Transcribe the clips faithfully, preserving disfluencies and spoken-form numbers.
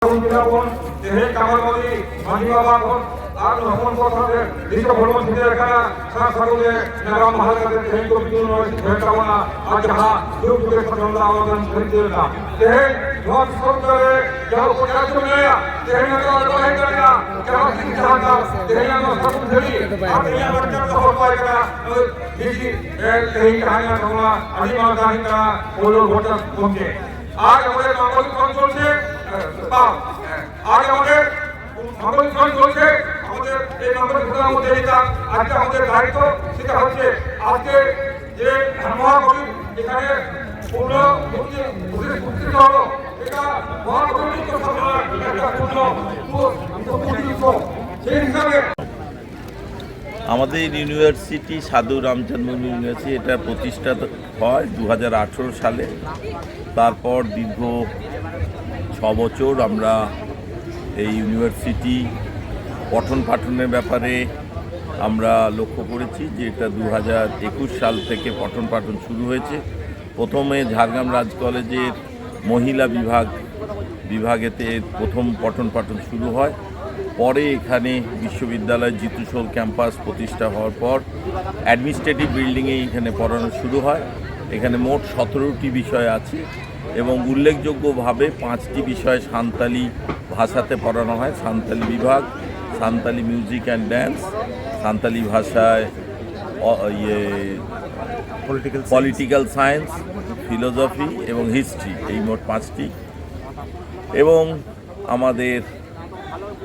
ᱛᱮᱦᱮᱧ ᱠᱟᱢᱟᱨ ᱢᱟᱹᱡᱷᱤ, ᱢᱟᱹᱡᱷᱤ ᱵᱟᱵᱟ ᱠᱷᱚᱱ ᱟᱨ ᱦᱚᱯᱚᱱ ᱠᱚ ᱥᱟᱶᱛᱮ ᱫᱤᱥᱚᱢ ᱦᱚᱲ ᱵᱚᱱ ᱥᱮᱴᱮᱨ ᱟᱠᱟᱱᱟ᱾ ᱥᱟᱨ ᱥᱟᱹᱜᱩᱱ ᱨᱮ ᱱᱟᱜᱟᱢ ᱢᱟᱦᱟ ᱞᱮᱠᱟᱛᱮ ᱛᱮᱦᱮᱧ ᱠᱚ ᱵᱤᱫᱩ ᱱᱚᱜᱼᱚᱭ ᱥᱮᱴᱮᱨ ᱛᱟᱵᱚᱱᱟ᱾ ᱟᱨ ᱡᱟᱦᱟᱸ ᱫᱩᱠ ᱨᱮ ᱥᱟᱥᱚᱱ ᱫᱚ ᱟᱵᱚ ᱵᱚᱱ ᱥᱟᱹᱨᱤ ᱩᱛᱟᱹᱨ ᱮᱫᱟ᱾ ᱛᱮᱦᱮᱧ ᱱᱚᱣᱟ ᱫᱤᱥᱚᱢ ᱨᱮ ᱡᱟᱦᱟᱸ ᱠᱚ ᱪᱟᱥ ᱠᱚ ᱢᱮᱱᱟᱭᱟ, ᱛᱮᱦᱮᱧ ᱱᱚᱝᱠᱟ ᱟᱞᱚ ᱦᱮᱡ ᱫᱟᱲᱮᱭᱟᱜᱼᱟ᱾ ᱡᱟᱦᱟᱸ ᱛᱤᱥ ᱡᱟᱦᱟᱸ ᱪᱟᱥ, ᱛᱮᱦᱮᱧ ᱱᱚᱣᱟ ᱥᱟᱹᱜᱩᱱ ᱫᱷᱟᱹᱨᱤ, ᱟᱨ ᱛᱮᱦᱮᱧ ᱱᱚᱣᱟ ᱪᱟᱥ ᱫᱚᱦᱚ ᱠᱚᱣᱟᱭ ᱠᱟᱱᱟ᱾ ᱵᱤᱥᱤ, ᱮ, ᱛᱮᱦᱮᱧ ᱡᱟᱦᱟᱸ ᱧᱟᱢ ᱛᱟᱵᱚᱱᱟ, ᱟᱹᱰᱤ ᱢᱟᱨᱟᱝ ᱛᱟᱦᱮᱸ ᱠᱟᱱᱟ, ᱯᱳᱭᱞᱳ ᱵᱷᱳᱴ ᱜᱚᱢᱠᱮ᱾ ᱟᱨ ᱟᱵᱚᱨᱮᱱ ᱢᱟᱝᱜᱚᱞᱤᱠ ᱯᱷᱨᱚᱱᱴ ᱪᱚᱞᱪᱮ, ᱮ, ᱵᱟᱝ, ᱮ, আজ আমাদের মাঙ্গলিক ফ্রন্ট চলছে, আমাদের এই মাঙ্গলিক ফ্রন্টের মধ্যে এটা আজকে আমাদের দায়িত্ব, সেটা হচ্ছে আজকে যে মহাকবি এখানে পূর্ণ উপস্থিত হলো, এটা মহাকবির একটা পূর্ণ উপস্থিত। সেই হিসাবে আমাদের ইউনিভার্সিটি, সাধু রামচন্দ্র মুর্মু ইউনিভার্সিটি, এটা প্রতিষ্ঠা হয় দু হাজার আঠেরো সালে। তারপর দীর্ঘ ছ বছর আমরা এই ইউনিভার্সিটি পঠন পাঠনের ব্যাপারে আমরা লক্ষ্য করেছি যে এটা দু হাজার একুশ সাল থেকে পঠন পাঠন শুরু হয়েছে। প্রথমে ঝাড়গ্রাম রাজ কলেজের মহিলা বিভাগ, বিভাগেতে প্রথম পঠন পাঠন শুরু হয়। পরে এখানে বিশ্ববিদ্যালয় জিতুশোল ক্যাম্পাস প্রতিষ্ঠা হওয়ার পর অ্যাডমিনিস্ট্রেটিভ বিল্ডিংয়ে এখানে পড়ানো শুরু হয়। এখানে মোট সতেরোটি বিষয় আছে এবং উল্লেখযোগ্যভাবে পাঁচটি বিষয় সান্তালি ভাষাতে পড়ানো হয়: সান্তালি বিভাগ, Santali music and dance, Santali ভাষায় অ- ইয়ে পলিটিক্যাল পলিটিক্যাল সায়েন্স, ফিলোজফি এবং হিস্ট্রি, এই মোট পাঁচটি। এবং আমাদের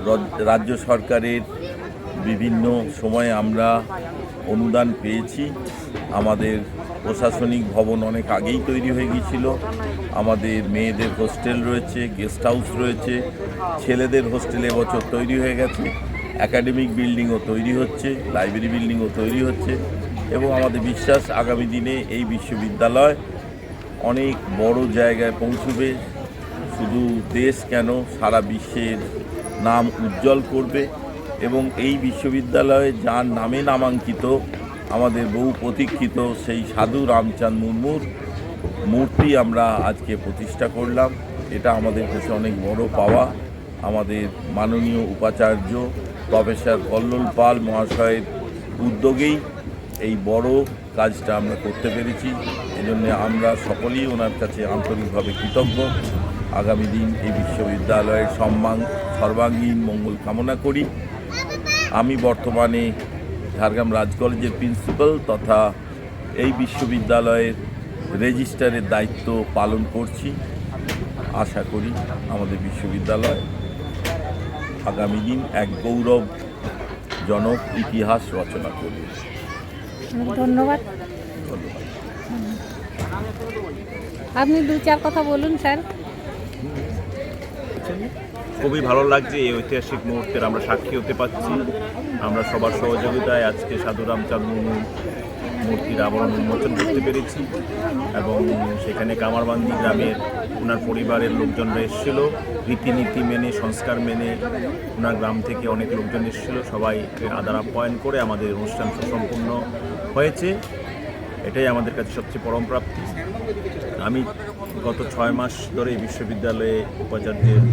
রজ- রাজ্য সরকারের বিভিন্ন সময়ে আমরা অনুদান পেয়েছি। আমাদের প্রশাসনিক ভবন অনেক আগেই তৈরি হয়ে গিয়েছিল। আমাদের মেয়েদের হোস্টেল রয়েছে, গেস্ট হাউস রয়েছে, ছেলেদের হোস্টেল এবছর তৈরি হয়ে গেছে, একাডেমিক বিল্ডিংও তৈরি হচ্ছে, লাইব্রেরি বিল্ডিংও তৈরি হচ্ছে এবং আমাদের বিশ্বাস আগামী দিনে এই বিশ্ববিদ্যালয় অনেক বড় জায়গায় পৌঁছবে। শুধু দেশ কেন, সারা বিশ্বের নাম উজ্জ্বল করবে এবং এই বিশ্ববিদ্যালয়ে যার নামে নামাঙ্কিত, আমাদের বহু প্রতীক্ষিত সেই সাধু রামচাঁদ মুর্মুর মূর্তি আমরা আজকে প্রতিষ্ঠা করলাম। এটা আমাদের কাছে অনেক বড় পাওয়া। আমাদের মাননীয় উপাচার্য প্রফেসর কল্লোল পাল মহাশয়ের উদ্যোগেই এই বড় কাজটা আমরা করতে পেরেছি। এজন্য আমরা সকলেই ওনার কাছে আন্তরিকভাবে কৃতজ্ঞ। আগামী দিন এই বিশ্ববিদ্যালয়ের সম্মান, সর্বাঙ্গীন মঙ্গল কামনা করি। আমি বর্তমানে ঝাড়গ্রাম রাজ কলেজের প্রিন্সিপাল তথা এই বিশ্ববিদ্যালয়ের রেজিস্ট্রারের দায়িত্ব পালন করছি। আশা করি আমাদের বিশ্ববিদ্যালয় আগামী দিন এক গৌরবজনক ইতিহাস রচনা করবে। ধন্যবাদ। আপনি দু চার কথা বলুন স্যার। খুবই ভালো লাগছে এই ঐতিহাসিক মুহূর্তের আমরা সাক্ষী হতে পারছি। আমরা সবার সহযোগিতায় আজকে সাধু রামচাঁদ মুর্মুর মূর্তির আবরণ উন্মোচন করতে পেরেছি এবং সেখানে কামারবান্দি গ্রামের ওনার পরিবারের লোকজনরা এসেছিল। রীতিনীতি মেনে, সংস্কার মেনে ওনার গ্রাম থেকে অনেক লোকজন এসেছিল। সবাই আদার আপ্যায়ন করে আমাদের অনুষ্ঠান সুসম্পন্ন হয়েছে। এটাই আমাদের কাছে সবচেয়ে পরম প্রাপ্তি। আমি গত ছয় মাস ধরে এই বিশ্ববিদ্যালয়ে উপাচার্যের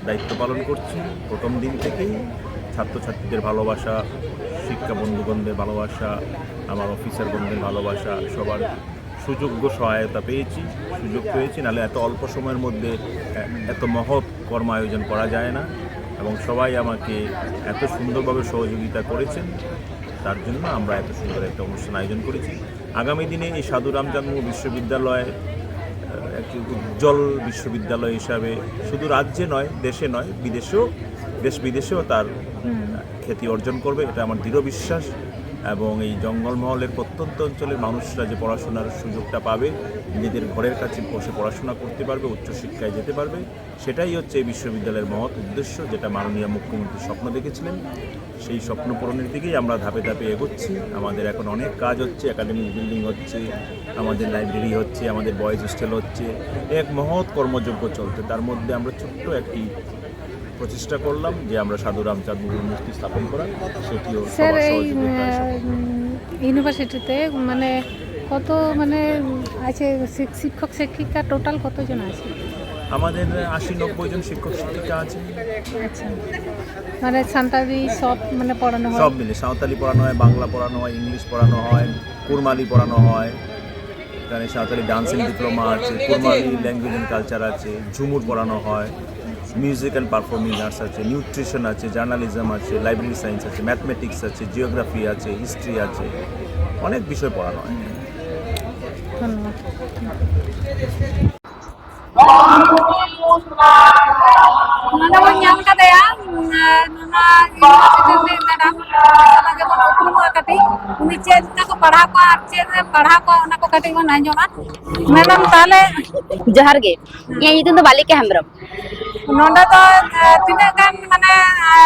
দায়িত্ব পালন করছি। প্রথম দিন থেকেই ছাত্রছাত্রীদের ভালোবাসা, শিক্ষা বন্ধুগণদের ভালোবাসা, আমার অফিসারগণদের ভালোবাসা, সবার সুযোগ্য সহায়তা পেয়েছি, সুযোগ পেয়েছি। নাহলে এত অল্প সময়ের মধ্যে এত মহৎ কর্ম আয়োজন করা যায় না। এবং সবাই আমাকে এত সুন্দরভাবে সহযোগিতা করেছেন, তার জন্য আমরা এত সুন্দর একটা অনুষ্ঠান আয়োজন করেছি। আগামী দিনে এই সাধু রামচাঁদ মুর্মু বিশ্ববিদ্যালয় একটি উজ্জ্বল বিশ্ববিদ্যালয় হিসাবে শুধু রাজ্যে নয়, দেশে নয়, বিদেশেও, দেশ বিদেশেও তার খ্যাতি অর্জন করবে, এটা আমার দৃঢ় বিশ্বাস। এবং এই জঙ্গলমহলের প্রত্যন্ত অঞ্চলের মানুষরা যে পড়াশোনার সুযোগটা পাবে, নিজেদের ঘরের কাছে বসে পড়াশোনা করতে পারবে, উচ্চশিক্ষায় যেতে পারবে, সেটাই হচ্ছে এই বিশ্ববিদ্যালয়ের মহৎ উদ্দেশ্য, যেটা মাননীয় মুখ্যমন্ত্রী স্বপ্ন দেখেছিলেন। সেই স্বপ্ন পূরণের দিকেই আমরা ধাপে ধাপে এগোচ্ছি। আমাদের এখন অনেক কাজ হচ্ছে, একাডেমিক বিল্ডিং হচ্ছে, আমাদের লাইব্রেরি হচ্ছে, আমাদের বয়েজ হোস্টেল হচ্ছে, এক মহৎ কর্মযজ্ঞ চলছে। তার মধ্যে আমরা ছোট্ট একটি প্রচেষ্টা করলাম যে আমরা সাধু রামচাঁদ মুর্মুর মূর্তি স্থাপন করা, সেটিও স্যার, সবার এই সহযোগিতায় সফল। ইউনিভার্সিটিতে মানে কত মানে আছে শিক- শিক্ষক শিক্ষিকা টোটাল কতজন আছে? আমাদের আশি নব্বই জন শিক্ষক শিক্ষিকা আছে। আচ্ছা, মানে সাঁওতালি সব মানে পড়ানো হয়? সব মিলে সাঁওতালি পড়ানো হয়, বাংলা পড়ানো হয়, ইংলিশ পড়ানো হয়, কুরমালি পড়ানো হয়। এখানে সাঁওতালি ডান্সিং ডিপ্লোমা আছে, কুরমালি ল্যাঙ্গুয়েজ অ্যান্ড কালচার আছে, ঝুমুর পড়ানো হয়, মিউজিক অ্যান্ড পারফর্মিং আর্টস আছে, নিউট্রিশন আছে, জার্নালিজম আছে, লাইব্রেরি সায়েন্স আছে, ম্যাথমেটিক্স আছে, জিওগ্রাফি আছে, হিস্ট্রি আছে, অনেক বিষয় পড়ানো হয়। ধন্যবাদ। ᱱᱚᱰᱮ ᱵᱚᱱ ᱧᱟᱢ ᱠᱟᱫᱮᱭᱟ, ᱩᱸ, ᱱᱚᱣᱟ ᱤᱭᱩᱱᱤᱵᱷᱟᱨᱥᱤᱴᱤ ᱨᱤᱱᱤᱡ ᱢᱮᱰᱟᱢ, ᱩᱱᱤ ᱥᱟᱞᱟᱜ ᱜᱮᱵᱚᱱ ᱩᱯᱨᱩᱢᱚᱜᱼᱟ ᱠᱟᱹᱴᱤᱡ᱾ ᱩᱱᱤ ᱪᱮᱫ ᱞᱮᱠᱟ ᱠᱚ ᱯᱟᱲᱦᱟᱣ ᱠᱚᱣᱟ ᱟᱨ ᱪᱮᱫ ᱨᱮ ᱯᱟᱲᱦᱟᱣ ᱠᱚᱣᱟ, ᱚᱱᱟ ᱠᱚ ᱠᱟᱹᱴᱤᱡ ᱵᱚᱱ ᱟᱸᱡᱚᱢᱟ᱾ ᱢᱮᱰᱟᱢ, ᱛᱟᱦᱚᱞᱮ ᱡᱚᱦᱟᱨ ᱜᱮ᱾ ᱤᱧᱟᱹᱜ ᱧᱩᱛᱩᱢ ᱫᱚ ᱵᱟᱞᱤᱠᱟ ᱦᱮᱢᱵᱨᱚᱢ᱾ ᱱᱚᱰᱮ ᱫᱚ, ᱮ, ᱛᱤᱱᱟᱹᱜ ᱜᱟᱱ ᱢᱟᱱᱮ, ᱮ,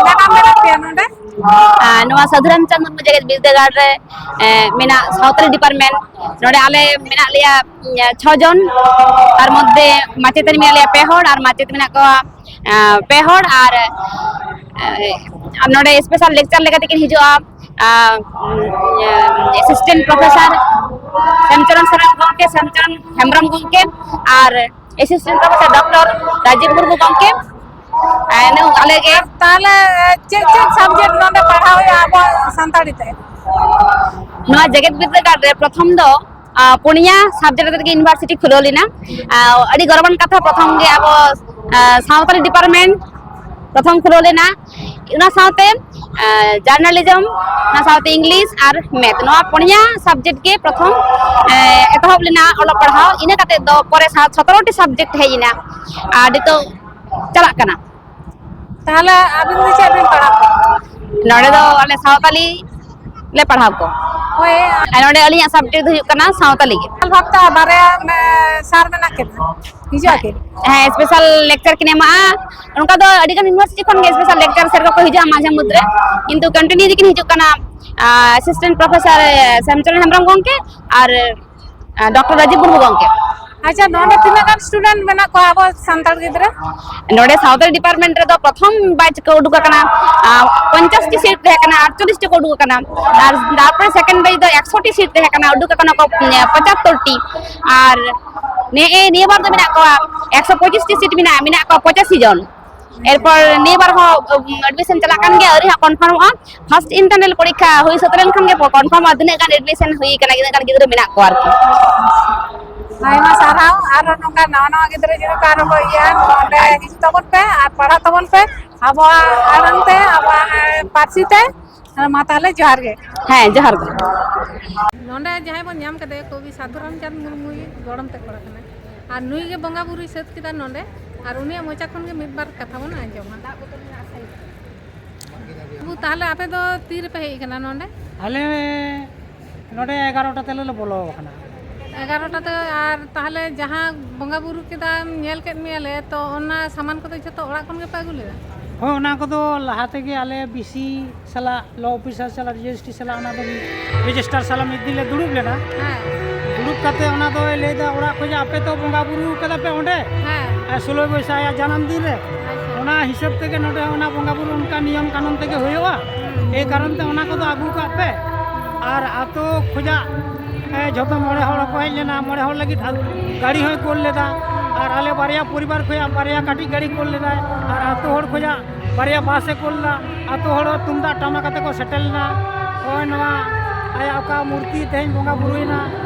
ᱢᱮᱰᱟᱢ ᱢᱮᱱᱟᱜ ᱯᱮᱭᱟ ᱱᱚᱰᱮ? ᱟᱨ ᱱᱚᱣᱟ ᱥᱟᱹᱫᱷᱩ ᱨᱟᱢᱪᱟᱸᱫᱽ ᱢᱩᱨᱢᱩ ᱡᱮᱜᱮᱛ ᱵᱤᱨᱫᱟᱹᱜᱟᱲ ᱨᱮ, ᱮ, ᱢᱮᱱᱟᱜ ᱥᱟᱶᱛᱟᱞᱤ ᱰᱤᱯᱟᱨᱴᱢᱮᱱᱴ, ᱱᱚᱰᱮ ᱟᱞᱮ ᱢᱮᱱᱟᱜ ᱞᱮᱭᱟ, ᱩᱸ, ᱪᱷᱚ ᱡᱚᱱ᱾ ᱛᱟᱨ ᱢᱚᱫᱽᱫᱷᱮ ᱢᱟᱪᱮᱛᱟᱹᱱᱤ ᱢᱮᱱᱟᱜ ᱞᱮᱭᱟ ᱯᱮ ᱦᱚᱲ ᱟᱨ ᱢᱟᱪᱮᱛ ᱢᱮᱱᱟᱜ ᱠᱚᱣᱟ, ᱮ, ᱯᱮ ᱦᱚᱲ ᱟᱨ, ᱮ, ᱟᱨ ᱱᱚᱰᱮ ᱥᱯᱮᱥᱟᱞ ᱞᱮᱠᱪᱟᱨ ᱞᱮᱠᱟ ᱛᱮᱠᱤᱱ ᱦᱤᱡᱩᱜᱼᱟ, ᱟ, ᱩᱸ, ᱮ, ᱮᱥᱤᱥᱴᱮᱱᱴ ᱯᱨᱚᱯᱷᱮᱥᱟᱨ ᱥᱮᱢᱪᱚᱨᱚᱱ ᱥᱚᱨᱮᱱ ᱜᱚᱢᱠᱮ, ᱥᱮᱢᱪᱚᱨᱚᱱ ᱦᱮᱢᱵᱨᱚᱢ ᱜᱚᱢᱠᱮ ᱟᱨ assistant professor doctor Rajib Murmu ᱜᱚᱢᱠᱮ᱾ ᱟᱨ ᱱᱩ-, ᱟᱞᱮ ᱜᱮ᱾ ᱛᱟᱦᱚᱞᱮ ᱪᱮᱫ ᱪᱮᱫ ᱥᱟᱵᱡᱮᱠᱴ ᱱᱚᱰᱮ ᱯᱟᱲᱦᱟᱣ ᱦᱩᱭᱩᱜᱼᱟ ᱟᱵᱚ ᱥᱟᱱᱛᱟᱲᱤ ᱛᱮ? ᱱᱚᱣᱟ ᱡᱮᱜᱮᱛ ᱵᱤᱨᱫᱟᱹᱜᱟᱲ ᱨᱮ ᱯᱨᱚᱛᱷᱚᱢ ᱫᱚ, ᱟ, ᱯᱩᱱᱭᱟ ᱥᱟᱵᱡᱮᱠᱴ ᱨᱮᱜᱮ ᱤᱭᱩᱱᱤᱵᱷᱟᱨᱥᱤᱴᱤ ᱠᱷᱩᱞᱟᱹᱣ ᱞᱮᱱᱟ᱾ ᱟ, ᱟᱹᱰᱤ ᱜᱚᱨᱚᱵᱟᱱ ᱠᱟᱛᱷᱟ, ᱯᱨᱚᱛᱷᱚᱢ ᱜᱮ ᱟᱵᱚ, ᱟ, ᱥᱟᱶᱛᱟᱞᱤ ᱰᱤᱯᱟᱨᱴᱢᱮᱱᱴ ᱯᱨᱚᱛᱷᱚᱢ ᱠᱷᱩᱞᱟᱹᱣ ᱞᱮᱱᱟ᱾ ᱚᱱᱟ ᱥᱟᱶᱛᱮ, ᱟ, ᱡᱟᱨᱱᱟᱞᱤᱡᱚᱢ, ᱚᱱᱟ ᱥᱟᱶᱛᱮ ᱤᱝᱞᱤᱥ ᱟᱨ ᱢᱮᱛᱷ, ᱱᱚᱣᱟ ᱯᱩᱱᱭᱟ ᱥᱟᱵᱡᱮᱠᱴ ᱜᱮ ᱯᱨᱚᱛᱷᱚᱢ, ᱮ, ᱮᱛᱚᱦᱚᱵ ᱞᱮᱱᱟ ᱚᱞᱚᱜ ᱯᱟᱲᱦᱟᱣ᱾ ᱤᱱᱟᱹ ᱠᱟᱛᱮ ᱫᱚ ᱯᱚᱨᱮ ᱥᱟ-, ᱥᱚᱛᱨᱚ ᱴᱤ ᱥᱟᱵᱡᱮᱠᱴ ᱦᱮᱡ ᱮᱱᱟ ᱟᱨ ᱱᱤᱛᱚᱜ ᱪᱟᱞᱟᱜ ᱠᱟᱱᱟ᱾ ᱛᱟᱦᱚᱞᱮ ᱟᱹᱵᱤᱱ ᱫᱚ ᱪᱮᱫ ᱵᱤᱱ ᱯᱟᱲᱦᱟᱣ ᱠᱚᱣᱟ? ᱱᱚᱰᱮ ᱫᱚ ᱟᱞᱮ ᱥᱟᱶᱛᱟᱞᱤ ᱞᱮ ᱯᱟᱲᱦᱟᱣ ᱠᱚᱣᱟ᱾ ᱦᱳᱭ᱾ ᱟᱨ ᱱᱚᱰᱮ ᱟᱹᱞᱤᱧᱟᱜ ᱥᱟᱵᱡᱮᱠᱴ ᱫᱚ ᱦᱩᱭᱩᱜ ᱠᱟᱱᱟ ᱥᱟᱶᱛᱟᱞᱤ ᱜᱮ᱾ ᱵᱷᱟᱵᱛᱟ ᱵᱟᱨᱭᱟ, ᱢᱟᱱᱮ, ᱥᱟᱨ ᱢᱮᱱᱟᱜ ᱠᱤᱱᱟ, ᱦᱤᱡᱩᱜ ᱟᱹᱠᱤᱱ? ᱦᱮᱸ, ᱥᱯᱮᱥᱟᱞ ᱞᱮᱠᱪᱟᱨ ᱠᱤᱱ ᱮᱢᱟᱜᱼᱟ᱾ ᱚᱱᱠᱟ ᱫᱚ ᱟᱹᱰᱤ ᱜᱟᱱ ᱤᱭᱩᱱᱤᱵᱷᱟᱨᱥᱤᱴᱤ ᱠᱷᱚᱱ ᱜᱮ ᱥᱯᱮᱥᱟᱞ ᱞᱮᱠᱪᱟᱨ ᱥᱮᱨ ᱠᱚᱠᱚ ᱦᱤᱡᱩᱜᱼᱟ ᱢᱟᱡᱷᱮ ᱢᱚᱫᱽᱫᱷᱮ ᱨᱮ, ᱠᱤᱱᱛᱩ ᱠᱚᱱᱴᱤᱱᱤᱭᱩ ᱜᱮᱠᱤᱱ ᱦᱤᱡᱩᱜ ᱠᱟᱱᱟ ᱟᱥᱤᱥᱴᱮᱱᱴ ᱯᱨᱚᱯᱷᱮᱥᱟᱨ ᱥᱮᱢᱪᱚᱨᱚᱱ ᱦᱮᱢᱵᱨᱚᱢ ᱜᱚᱢᱠᱮ ᱟᱨ ᱰᱚᱠᱴᱚᱨ ᱨᱟᱡᱤᱵ ᱢᱩᱨᱢᱩ ᱜᱚᱢᱠᱮ᱾ ᱟᱪᱪᱷᱟ, ᱱᱚᱰᱮ ᱛᱤᱱᱟᱹᱜ ᱜᱟᱱ ᱥᱴᱩᱰᱮᱱᱴ ᱢᱮᱱᱟᱜ ᱠᱚᱣᱟ ᱟᱵᱚ ᱥᱟᱱᱛᱟᱲ ᱜᱤᱫᱽᱨᱟᱹ? ᱱᱚᱰᱮ ᱥᱟᱶᱛᱟᱞ ᱰᱤᱯᱟᱨᱴᱢᱮᱱᱴ ᱨᱮᱫᱚ ᱯᱨᱚᱛᱷᱚᱢ ᱵᱮᱪ ᱠᱚ ᱩᱰᱩᱠ ᱟᱠᱟᱱᱟ᱾ ᱟᱨ ᱯᱚᱧᱪᱟᱥ ᱴᱤ ᱥᱤᱴ ᱛᱟᱦᱮᱸ ᱠᱟᱱᱟ, ᱟᱴᱪᱚᱞᱞᱤᱥ ᱴᱤ ᱠᱚ ᱩᱰᱩᱠ ᱟᱠᱟᱱᱟ᱾ ᱟᱨ ᱛᱟᱨᱯᱚᱨᱮ ᱥᱮᱠᱮᱱᱰ ᱵᱮᱪ ᱫᱚ ᱮᱠᱥᱚ ᱴᱤ ᱥᱤᱴ ᱛᱟᱦᱮᱸ ᱠᱟᱱᱟ, ᱩᱰᱩᱠ ᱟᱠᱟᱱᱟ ᱠᱚ ᱯᱚᱸᱪᱟᱛᱛᱳᱨ ᱴᱤ᱾ ᱟᱨ ᱱᱮᱜᱼᱮ ᱱᱤᱭᱟᱹ ᱵᱟᱨ ᱫᱚ ᱢᱮᱱᱟᱜ ᱠᱚᱣᱟ ᱮᱠᱥᱚ ᱯᱚᱸᱪᱤᱥ ᱴᱤ ᱥᱤᱴ ᱢᱮᱱᱟᱜᱼᱟ, ᱢᱮᱱᱟᱜ ᱠᱚᱣᱟ ᱯᱚᱸᱪᱟᱥᱤ ᱡᱚᱱ᱾ ᱮᱨᱯᱚᱨ ᱱᱤᱭᱟᱹ ᱵᱟᱨ ᱦᱚᱸ ᱮᱰᱢᱤᱥᱚᱱ ᱪᱟᱞᱟᱜ ᱠᱟᱱ ᱜᱮᱭᱟ, ᱟᱹᱣᱨᱤ ᱦᱟᱸᱜ ᱠᱚᱱᱯᱷᱟᱨᱢᱚᱜᱼᱟ᱾ ᱯᱷᱟᱨᱥᱴ ᱤᱱᱴᱟᱨᱱᱟᱞ ᱯᱚᱨᱤᱠᱠᱷᱟ ᱦᱩᱭ ᱥᱟᱹᱛ ᱞᱮᱱᱠᱷᱟᱱ ᱜᱮ ᱠᱚᱱᱯᱷᱟᱨᱢᱚᱜᱼᱟ ᱛᱤᱱᱟᱹᱜ ᱜᱟᱱ ᱮᱰᱢᱤᱥᱚᱱ ᱦᱩᱭ ᱠᱟᱱᱟ, ᱛᱤᱱᱟᱹᱜ ᱜᱟᱱ ᱜᱤᱫᱽᱨᱟᱹ ᱢᱮᱱᱟᱜ ᱠᱚᱣᱟ ᱟᱨᱠᱤ᱾ ᱟᱭᱢᱟ ᱥᱟᱨᱦᱟᱣ᱾ ᱟᱨᱦᱚᱸ ᱱᱚᱝᱠᱟ ᱱᱟᱣᱟ ᱱᱟᱣᱟ ᱜᱤᱫᱽᱨᱟᱹ ᱡᱩᱫᱤ ᱠᱚ ᱟᱨᱦᱚᱸ ᱠᱚ ᱤᱭᱟᱹᱜᱼᱟ, ᱱᱚᱰᱮ ᱦᱤᱡᱩᱜ ᱛᱟᱵᱚᱱ ᱯᱮ ᱟᱨ ᱯᱟᱲᱦᱟᱜ ᱛᱟᱵᱚᱱ ᱯᱮ ᱟᱵᱚᱣᱟᱜ ᱟᱲᱟᱝ ᱛᱮ, ᱟᱵᱚᱣᱟᱜ ᱯᱟᱹᱨᱥᱤ ᱛᱮ᱾ ᱢᱟ ᱛᱟᱦᱚᱞᱮ ᱡᱚᱦᱟᱨ ᱜᱮ᱾ ᱦᱮᱸ, ᱡᱚᱦᱟᱨ ᱜᱮ᱾ ᱱᱚᱰᱮ ᱡᱟᱦᱟᱸᱭ ᱵᱚᱱ ᱧᱟᱢ ᱠᱟᱫᱮᱭᱟ, ᱠᱚᱵᱤ ᱥᱟᱫᱷᱩ ᱨᱟᱢᱪᱟᱸᱫᱽ ᱢᱩᱨᱢᱩᱭ ᱜᱚᱲᱚᱢ ᱛᱮ ᱠᱚᱲᱟ ᱠᱟᱱᱟᱭ, ᱟᱨ ᱱᱩᱭ ᱜᱮ ᱵᱚᱸᱜᱟ ᱵᱩᱨᱩᱭ ᱥᱟᱹᱛ ᱠᱮᱫᱟ ᱱᱚᱰᱮ, ᱟᱨ ᱩᱱᱤᱭᱟᱜ ᱢᱚᱪᱟ ᱠᱷᱚᱱ ᱜᱮ ᱢᱤᱫ ᱵᱟᱨ ᱠᱟᱛᱷᱟ ᱵᱚᱱ ᱟᱸᱡᱚᱢᱟ᱾ ᱵᱟᱹᱵᱩ, ᱛᱟᱦᱚᱞᱮ ᱟᱯᱮ ᱫᱚ ᱛᱤ ᱨᱮᱯᱮ ᱦᱮᱡ ᱟᱠᱟᱱᱟ ᱱᱚᱰᱮ? ᱟᱞᱮ ᱱᱚᱰᱮ ᱮᱜᱟᱨᱚᱴᱟ ᱛᱮᱞᱮ ᱵᱚᱞᱚ ᱟᱠᱟᱱᱟ᱾ ᱮᱜᱟᱨᱚᱴᱟ ᱛᱮ? ᱟᱨ ᱛᱟᱦᱚᱞᱮ ᱡᱟᱦᱟᱸ ᱵᱚᱸᱜᱟ ᱵᱩᱨᱩ ᱠᱮᱫᱟᱢ, ᱧᱮᱞ ᱠᱮᱫ ᱢᱮᱭᱟᱞᱮ, ᱛᱚ ᱚᱱᱟ ᱥᱟᱢᱟᱱ ᱠᱚᱫᱚ ᱡᱷᱚᱛᱚ ᱚᱲᱟᱜ ᱠᱷᱚᱱ ᱜᱮᱯᱮ ᱟᱹᱜᱩ ᱞᱮᱫᱟ? ᱦᱳᱭ, ᱚᱱᱟ ᱠᱚᱫᱚ ᱞᱟᱦᱟ ᱛᱮᱜᱮ ᱟᱞᱮ ᱵᱤ ᱥᱤ ᱥᱟᱞᱟᱜ, ᱞᱚ ᱚᱯᱷᱤᱥᱟᱨ ᱥᱟᱞᱟᱜ, ᱨᱮᱡᱤᱥᱴᱨᱤ ᱥᱟᱞᱟᱜ, ᱚᱱᱟ ᱫᱚ ᱨᱮᱡᱤᱥᱴᱟᱨ ᱥᱟᱞᱟᱜ ᱢᱤᱫ ᱫᱤᱱ ᱞᱮ ᱫᱩᱲᱩᱵ ᱞᱮᱱᱟ᱾ ᱦᱮᱸ᱾ ᱫᱩᱲᱩᱵ ᱠᱟᱛᱮ ᱚᱱᱟ ᱫᱚᱭ ᱞᱟᱹᱭᱫᱟ, ᱚᱲᱟᱜ ᱠᱷᱚᱱᱟᱜ ᱟᱯᱮ ᱛᱚ ᱵᱚᱸᱜᱟ ᱵᱩᱨᱩ ᱠᱟᱫᱟ ᱯᱮ ᱚᱸᱰᱮ, ᱦᱮᱸ᱾ ᱟᱨ ᱥᱳᱞᱳᱭ ᱵᱚᱭᱥᱟᱠᱷ ᱟᱭᱟᱜ ᱡᱟᱱᱟᱢ ᱫᱤᱱ ᱨᱮ᱾ ᱟᱪᱪᱷᱟ᱾ ᱚᱱᱟ ᱦᱤᱥᱟᱹᱵ ᱛᱮᱜᱮ ᱱᱚᱰᱮ ᱚᱱᱟ ᱵᱚᱸᱜᱟ ᱵᱩᱨᱩ ᱚᱱᱠᱟ ᱱᱤᱭᱚᱢ ᱠᱟᱹᱱᱩᱱ ᱛᱮᱜᱮ ᱦᱩᱭᱩᱜᱼᱟ᱾ ᱮᱭ ᱠᱟᱨᱚᱱ ᱛᱮ ᱚᱱᱟ ᱠᱚᱫᱚ ᱟᱹᱜᱩ ᱠᱟᱜ ᱯᱮ᱾ ᱟᱨ ᱟᱛᱳ ᱠᱷᱚᱱᱟᱜ, ᱮ, ᱡᱷᱚᱛᱚ ᱢᱚᱬᱮ ᱦᱚᱲ ᱠᱚ ᱦᱮᱡ ᱞᱮᱱᱟ, ᱢᱚᱬᱮ ᱦᱚᱲ ᱞᱟᱹᱜᱤᱫ ᱟ-, ᱜᱟᱹᱲᱤ ᱦᱚᱸᱭ ᱠᱳᱞ ᱞᱮᱫᱟ᱾ ᱟᱨ ᱟᱞᱮ ᱵᱟᱨᱭᱟ ᱯᱚᱨᱤᱵᱟᱨ ᱠᱷᱚᱱᱟᱜ ᱵᱟᱨᱭᱟ ᱠᱟᱹᱴᱤᱡ ᱜᱟᱹᱲᱤ ᱠᱳᱞ ᱞᱮᱫᱟᱭ᱾ ᱟᱨ ᱟᱛᱳ ᱦᱚᱲ ᱠᱷᱚᱱᱟᱜ ᱵᱟᱨᱭᱟ ᱵᱟᱥ ᱮ ᱠᱳᱞ ᱞᱮᱫᱟ᱾ ᱟᱛᱳ ᱦᱚᱲ ᱛᱩᱢᱫᱟᱜ ᱴᱟᱢᱟᱠ ᱟᱛᱮ ᱠᱚ ᱥᱮᱴᱮᱨ ᱞᱮᱱᱟ᱾ ᱱᱚᱜᱼᱚᱭ ᱱᱚᱣᱟ ᱟᱭᱟᱜ ᱚᱠᱟ ᱢᱩᱨᱛᱤ ᱛᱮᱦᱮᱧ ᱵᱚᱸᱜᱟ ᱵᱩᱨᱩᱭᱮᱱᱟ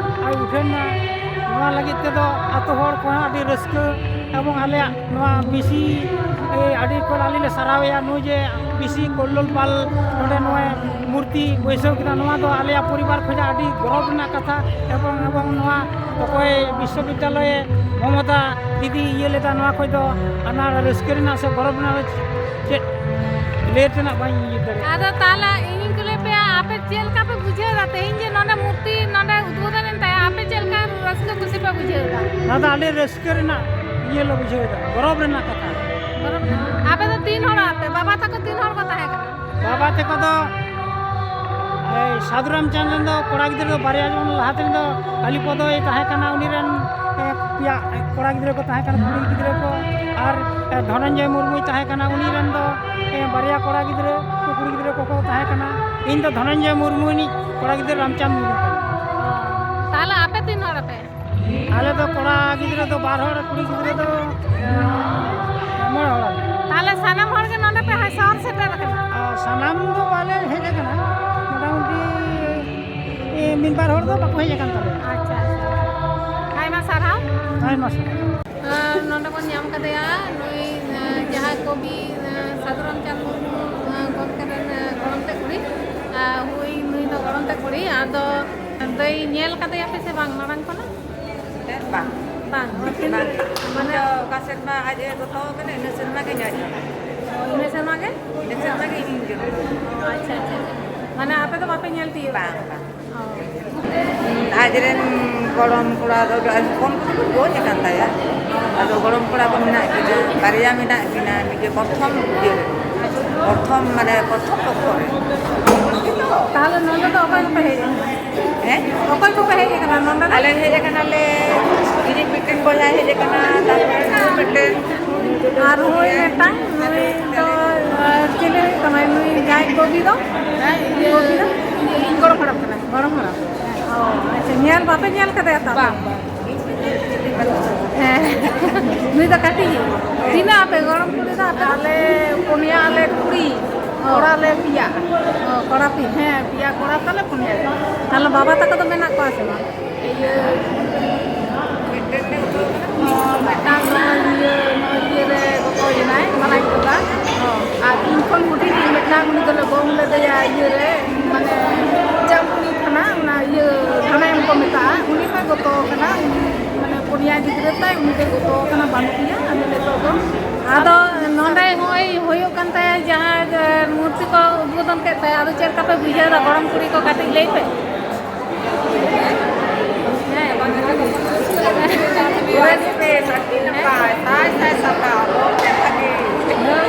ᱟᱨ ᱩᱴᱷᱟᱹᱣ ᱮᱱᱟ, ᱱᱚᱣᱟ ᱞᱟᱹᱜᱤᱫ ᱛᱮᱫᱚ ᱟᱛᱳ ᱦᱚᱲ ᱠᱚᱦᱚᱸ ᱟᱹᱰᱤ ᱨᱟᱹᱥᱠᱟᱹ᱾ ᱮᱵᱚᱝ ᱟᱞᱮᱭᱟᱜ ᱱᱚᱣᱟ ᱵᱤᱥᱤ, ᱮ, ᱟᱹᱰᱤ ᱠᱚ ᱟᱹᱰᱤ ᱞᱮ ᱥᱟᱨᱦᱟᱣᱮᱭᱟ᱾ ᱱᱩᱭ ᱡᱮ ᱵᱤᱥᱤ ᱠᱚᱞᱞᱚᱞ ᱯᱟᱞ ᱱᱚᱰᱮ ᱱᱚᱜᱼᱚᱭ ᱢᱩᱨᱛᱤ ᱵᱟᱹᱭᱥᱟᱹᱣ ᱠᱮᱫᱟ, ᱱᱚᱣᱟ ᱫᱚ ᱟᱞᱮᱭᱟᱜ ᱯᱚᱨᱤᱵᱟᱨ ᱠᱷᱚᱱᱟᱜ ᱟᱹᱰᱤ ᱜᱚᱨᱚᱵᱽ ᱨᱮᱱᱟᱜ ᱠᱟᱛᱷᱟ᱾ ᱮᱵᱚᱝ, ᱮᱵᱚᱝ ᱱᱚᱣᱟ ᱚᱠᱚᱭ ᱵᱤᱥᱥᱚᱵᱤᱫᱽᱫᱟᱞᱚᱭᱮ ᱢᱚᱢᱚᱛᱟ ᱫᱤᱫᱤ ᱤᱭᱟᱹ ᱞᱮᱫᱟ, ᱱᱚᱣᱟ ᱠᱷᱚᱱ ᱫᱚ ᱟᱱᱟᱲ ᱨᱟᱹᱥᱠᱟᱹ ᱨᱮᱱᱟᱜ ᱥᱮ ᱜᱚᱨᱚᱵᱽ ᱨᱮᱱᱟᱜ ᱫᱚ ᱪᱮᱫ ᱞᱟᱹᱭ ᱛᱮᱱᱟᱜ ᱵᱟᱹᱧ ᱤᱭᱟᱹ ᱫᱟᱲᱮᱭᱟᱜᱼᱟ᱾ ᱟᱫᱚ ᱛᱟᱦᱚᱞᱮ ᱤᱧᱤᱧ ᱠᱩᱞᱤ ᱯᱮᱭᱟ, ᱟᱯᱮ ᱪᱮᱫ ᱞᱮᱠᱟ ᱯᱮ ᱵᱩᱡᱷᱟᱹᱣ ᱮᱫᱟ ᱛᱮᱦᱮᱧ ᱡᱮ ᱱᱚᱰᱮ ᱢᱩᱨᱛᱤ ᱱᱚᱰᱮ ᱩᱫᱵᱳᱫᱚᱱ ᱮᱱ ᱛᱟᱭᱟ, ᱟᱯᱮ ᱪᱮᱫ ᱞᱮᱠᱟ ᱨᱟᱹᱥᱠᱟᱹ ᱠᱩᱥᱤ ᱯᱮ ᱵᱩᱡᱷᱟᱹᱣ ᱮᱫᱟ? ᱱᱚᱣᱟ ᱫᱚ ᱟᱹᱰᱤ ᱨᱟᱹᱥᱠᱟᱹ ᱨᱮᱱᱟᱜ ᱤᱭᱟᱹ ᱞᱮ ᱵᱩᱡᱷᱟᱹᱣ ᱮᱫᱟ, ᱜᱚᱨᱚᱵᱽ ᱨᱮᱱᱟᱜ ᱠᱟᱛᱷᱟ᱾ ᱜᱚᱨᱚᱵᱽ ᱨᱮᱱᱟᱜ᱾ ᱟᱯᱮ ᱫᱚ ᱛᱤᱱ ᱦᱚᱲ ᱟᱯᱮ? ᱵᱟᱵᱟ ᱛᱟᱠᱚ ᱛᱤᱱ ᱦᱚᱲ ᱠᱚ ᱛᱟᱦᱮᱸ ᱠᱟᱱᱟ? ᱵᱟᱵᱟ ᱛᱟᱠᱚ ᱫᱚ ᱥᱟᱹᱫᱷᱩ ᱨᱟᱢᱪᱟᱸᱫᱽ ᱨᱮᱱ ᱫᱚ ᱠᱚᱲᱟ ᱜᱤᱫᱽᱨᱟᱹ ᱫᱚ ᱵᱟᱨᱭᱟ ᱡᱚᱱ, ᱞᱟᱦᱟ ᱛᱮᱱ ᱫᱚ ᱠᱟᱞᱤᱯᱚᱫᱚᱭ ᱛᱟᱦᱮᱸ ᱠᱟᱱᱟ, ᱩᱱᱤ ᱨᱮᱱ ᱯᱮᱭᱟ ᱠᱚᱲᱟ ᱜᱤᱫᱽᱨᱟᱹ ᱠᱚ ᱛᱟᱦᱮᱸ ᱠᱟᱱᱟ, ᱠᱩᱲᱤ ᱜᱤᱫᱽᱨᱟᱹ ᱠᱚ, ᱟᱨ ᱫᱷᱚᱱᱚᱱᱡᱚᱭ ᱢᱩᱨᱢᱩᱭ ᱛᱟᱦᱮᱸ ᱠᱟᱱᱟ, ᱩᱱᱤ ᱨᱮᱱ ᱫᱚ ᱵᱟᱨᱭᱟ ᱠᱚᱲᱟ ᱜᱤᱫᱽᱨᱟᱹ ᱠᱚ, ᱠᱩᱲᱤ ᱜᱤᱫᱽᱨᱟᱹ ᱠᱚᱠᱚ ᱛᱟᱦᱮᱸ ᱠᱟᱱᱟ᱾ ᱤᱧ ᱫᱚ ᱫᱷᱚᱱᱚᱱᱡᱚᱭ ᱢᱩᱨᱢᱩ ᱨᱤᱱᱤᱡ ᱠᱚᱲᱟ ᱜᱤᱫᱽᱨᱟᱹ ᱨᱟᱢᱪᱟᱸᱫᱽ ᱢᱩᱨᱢᱩ ᱠᱟᱱᱟ᱾ ᱛᱟᱦᱚᱞᱮ ᱟᱯᱮ ᱛᱤᱱ ᱦᱚᱲ ᱟᱯᱮ? ᱟᱞᱮ ᱫᱚ ᱠᱚᱲᱟ ᱜᱤᱫᱽᱨᱟᱹ ᱫᱚ ᱵᱟᱨ ᱦᱚᱲ, ᱠᱩᱲᱤ ᱜᱤᱫᱽᱨᱟᱹ ᱫᱚ ᱢᱚᱬᱮ ᱦᱚᱲ ᱟᱞᱮ᱾ ᱛᱟᱦᱚᱞᱮ ᱥᱟᱱᱟᱢ ᱦᱚᱲ ᱜᱮ ᱱᱚᱰᱮ ᱯᱮ ᱥᱚᱦᱚᱨ ᱥᱮᱴᱮᱨ ᱟᱠᱟᱱᱟ? ᱟᱨ ᱥᱟᱱᱟᱢ ᱫᱚ ᱵᱟᱞᱮ ᱦᱮᱡ ᱟᱠᱟᱱᱟ, ᱢᱚᱴᱟᱢᱩᱴᱤ ᱢᱤᱫ ᱵᱟᱨ ᱦᱚᱲ ᱫᱚ ᱵᱟᱠᱚ ᱦᱮᱡ ᱟᱠᱟᱱ ᱛᱟᱞᱮᱭᱟ᱾ ᱟᱪᱪᱷᱟ, ᱟᱪᱪᱷᱟ᱾ ᱟᱭᱢᱟ ᱥᱟᱨᱦᱟᱣ᱾ ᱟᱭᱢᱟ ᱥᱟᱨᱦᱟᱣ᱾ ᱟᱨ ᱱᱚᱰᱮ ᱵᱚᱱ ᱧᱟᱢ ᱠᱟᱫᱮᱭᱟ ᱱᱩᱭ, ᱟᱸ, ᱡᱟᱦᱟᱸᱭ ᱠᱚᱵᱤ, ᱟᱸ, ᱥᱟᱹᱫᱷᱩ ᱨᱟᱢᱪᱟᱸᱫᱽ ᱢᱩᱨᱢᱩ, ᱟᱸ, ᱜᱚᱢᱠᱮ ᱨᱮᱱ, ᱟᱸ, ᱜᱚᱲᱚᱢ ᱛᱮ ᱠᱩᱲᱤ᱾ ᱟᱸ, ᱦᱩᱭ, ᱱᱩᱭ ᱫᱚ ᱜᱚᱲᱚᱢ ᱛᱮ ᱠᱩᱲᱤ᱾ ᱟᱫᱚ ᱫᱟᱹᱭ, ᱧᱮᱞ ᱠᱟᱫᱮᱭᱟᱯᱮ ᱥᱮ ᱵᱟᱝ ᱢᱟᱲᱟᱝ ᱠᱷᱚᱱᱟᱜ? ᱵᱟᱝ᱾ ᱵᱟᱝ? ᱵᱟᱝ᱾ ᱢᱟᱱᱮ ᱚᱠᱟ ᱥᱮᱨᱢᱟ ᱟᱡ ᱮ ᱫᱚᱛᱚ ᱠᱟᱱᱟ, ᱤᱱᱟᱹ ᱥᱮᱨᱢᱟ ᱜᱮ ᱧᱮᱞ ᱧᱟᱢ᱾ ᱚ, ᱤᱱᱟᱹ ᱥᱮᱨᱢᱟ ᱜᱮ? ᱤᱱᱟᱹ ᱥᱮᱨᱢᱟ ᱜᱮ ᱤᱧ ᱡᱚᱱᱢᱚ᱾ ᱚ, ᱟᱪᱪᱷᱟ, ᱟᱪᱪᱷᱟ, ᱟᱪᱪᱷᱟ᱾ ᱢᱟᱱᱮ ᱟᱯᱮ ᱫᱚ ᱵᱟᱯᱮ ᱧᱮᱞ ᱛᱤᱭᱳᱜ? ᱵᱟᱝ, ᱵᱟᱝ᱾ ᱚ᱾ ᱟᱡᱨᱮᱱ ᱜᱚᱲᱚᱢ ᱠᱚᱲᱟ ᱫᱚ ᱟᱹᱰᱤ ᱦᱚᱯᱚᱱ ᱠᱚᱫᱚ ᱠᱚ ᱜᱚᱡ ᱟᱠᱟᱱ ᱛᱟᱭᱟ᱾ ᱟᱫᱚ ᱜᱚᱲᱚᱢ ᱠᱚᱲᱟ ᱠᱚ ᱢᱮᱱᱟᱜ ᱠᱤᱱᱟ, ᱵᱟᱨᱭᱟ ᱢᱮᱱᱟᱜ ᱠᱤᱱᱟ, ᱱᱤᱡᱮ ᱯᱨᱚᱛᱷᱚᱢ ᱤᱭᱟᱹ ᱨᱮ, ᱯᱨᱚᱛᱷᱚᱢ ᱢᱟᱱᱮ ᱯᱨᱚᱛᱷᱚᱢ ᱯᱚᱠᱠᱷᱚ ᱨᱮ᱾ ᱛᱟᱦᱚᱞᱮ ᱱᱚᱰᱮ ᱫᱚ ᱚᱠᱚᱭ ᱠᱚᱯᱮ ᱦᱮᱡ ᱟᱠᱟᱱᱟ? ᱦᱮᱸ? ᱚᱠᱚᱭ ᱠᱚᱯᱮ ᱦᱮᱡ ᱟᱠᱟᱱᱟ ᱱᱚᱰᱮ ᱫᱚ? ᱟᱞᱮ ᱦᱮᱡ ᱟᱠᱟᱱᱟᱞᱮ ᱤᱧᱤᱡ ᱢᱤᱫᱴᱮᱱ ᱵᱚᱭᱦᱟᱭ ᱦᱮᱡ ᱟᱠᱟᱱᱟ, ᱛᱟᱨᱯᱚᱨᱮ ᱱᱩᱭ ᱢᱤᱫᱴᱮᱱ᱾ ᱟᱨ ᱱᱩᱭ ᱢᱤᱫᱴᱟᱝ, ᱱᱩᱭ ᱫᱚ, ᱟᱨ ᱪᱤᱞᱤ ᱦᱩᱭᱩᱜ ᱠᱟᱱᱟᱭ ᱱᱩᱭ ᱡᱟᱦᱟᱸᱭ ᱠᱚᱵᱤ ᱫᱚ? ᱦᱮᱸ, ᱤᱭᱟᱹ, ᱠᱚᱵᱤ ᱫᱚ? ᱤᱭᱟᱹ, ᱤᱧ ᱜᱚᱲᱚᱢ ᱦᱟᱲᱟᱢ ᱠᱟᱱᱟᱭ᱾ ᱜᱚᱲᱚᱢ ᱦᱟᱲᱟᱢ? ᱚ, ᱟᱪᱪᱷᱟ, ᱧᱮᱞ ᱵᱟᱯᱮ ᱧᱮᱞ ᱠᱟᱫᱮᱭᱟ ᱛᱚ? ᱵᱟᱝ, ᱵᱟᱝ᱾ ᱦᱮᱸ᱾ ᱱᱩᱭ ᱫᱚ ᱠᱟᱹᱴᱤᱡ ᱜᱮ᱾ ᱛᱤᱱᱟᱹᱜ ᱟᱯᱮ ᱜᱚᱲᱚᱢ ᱠᱩᱲᱤ ᱫᱚ ᱟᱯᱮ ᱫᱚ? ᱟᱞᱮ ᱯᱩᱱᱭᱟ ᱟᱞᱮ ᱠᱩᱲᱤ, ᱚ᱾ ᱠᱚᱲᱟ ᱞᱮ ᱯᱮᱭᱟ᱾ ᱚ, ᱠᱚᱲᱟ ᱯᱮ? ᱦᱮᱸ, ᱯᱮᱭᱟ ᱠᱚᱲᱟ ᱛᱟᱞᱮ, ᱯᱩᱱᱭᱟ ᱠᱚᱲᱟ᱾ ᱛᱟᱦᱞᱮ ᱵᱟᱵᱟ ᱛᱟᱠᱚ ᱫᱚ ᱢᱮᱱᱟᱜ ᱠᱚᱣᱟ ᱥᱮ ᱵᱟᱝ? ᱤᱭᱟᱹ, ᱢᱤᱫᱴᱮᱱ ᱫᱚ ᱦᱩᱭᱩᱜ ᱠᱟᱱᱟ, ᱢᱤᱫᱴᱟᱝ ᱫᱚ ᱤᱭᱟᱹ, ᱱᱚᱜᱼᱚᱭ ᱤᱭᱟᱹ ᱨᱮ ᱜᱚᱛᱚᱭᱮᱱᱟᱭ, ᱢᱟᱨᱟᱝ ᱫᱟᱫᱟ᱾ ᱚ᱾ ᱟᱨ ᱤᱧ ᱠᱷᱚᱱ ᱦᱩᱰᱤᱧ ᱢᱤᱫᱴᱟᱝ, ᱩᱱᱤ ᱫᱚᱞᱮ ᱜᱚᱝ ᱞᱮᱫᱮᱭᱟ ᱤᱭᱟᱹ ᱨᱮ, ᱢᱟᱱᱮ, ᱡᱟᱢᱵᱩᱲᱤ ᱛᱷᱟᱱᱟ, ᱚᱱᱟ ᱤᱭᱟᱹ, ᱛᱷᱟᱱᱟ ᱮᱢ ᱠᱚ ᱢᱮᱛᱟᱜᱼᱟ, ᱩᱱᱤ ᱦᱚᱸᱭ ᱜᱚᱛᱚ ᱟᱠᱟᱱᱟ᱾ ᱩᱱᱤ, ᱢᱟᱱᱮ, ᱯᱩᱱᱭᱟ ᱜᱤᱫᱽᱨᱟᱹ ᱛᱟᱭ, ᱩᱱᱤ ᱫᱚᱭ ᱜᱚᱛᱚ ᱟᱠᱟᱱᱟ, ᱵᱟᱹᱱᱩᱜ ᱮᱭᱟ᱾ ᱟᱫᱚ ᱱᱤᱛᱚᱜ ᱫᱚ ᱟᱫᱚ ᱱᱚᱰᱮ ᱦᱚᱸᱜᱼᱚᱭ ᱦᱩᱭᱩᱜ ᱠᱟᱱ ᱛᱟᱭᱟ, ᱡᱟᱦᱟᱸ ᱡᱮ ᱢᱩᱨᱛᱤ ᱠᱚ ᱩᱫᱵᱳᱫᱚᱱ ᱠᱮᱫ ᱛᱟᱭᱟ, ᱟᱫᱚ ᱪᱮᱫ ᱞᱮᱠᱟ ᱯᱮ ᱵᱩᱡᱷᱟᱹᱣ ᱮᱫᱟ ᱜᱚᱲᱚᱢ ᱠᱩᱲᱤ ᱠᱚ? ᱠᱟᱹᱴᱤᱡ ᱞᱟᱹᱭ ᱯᱮ᱾ ᱦᱮᱸ, ᱵᱟᱝ ᱟᱸᱡᱚᱢᱚᱜ ᱠᱟᱱᱟ᱾ ᱵᱮᱥ ᱵᱮᱥ, ᱟᱹᱰᱤ ᱱᱟᱯᱟᱭ, ᱥᱟᱭ ᱥᱟᱭ ᱥᱟᱨᱦᱟᱣ, ᱵᱚᱦᱩᱛ ᱵᱷᱟᱜᱮ,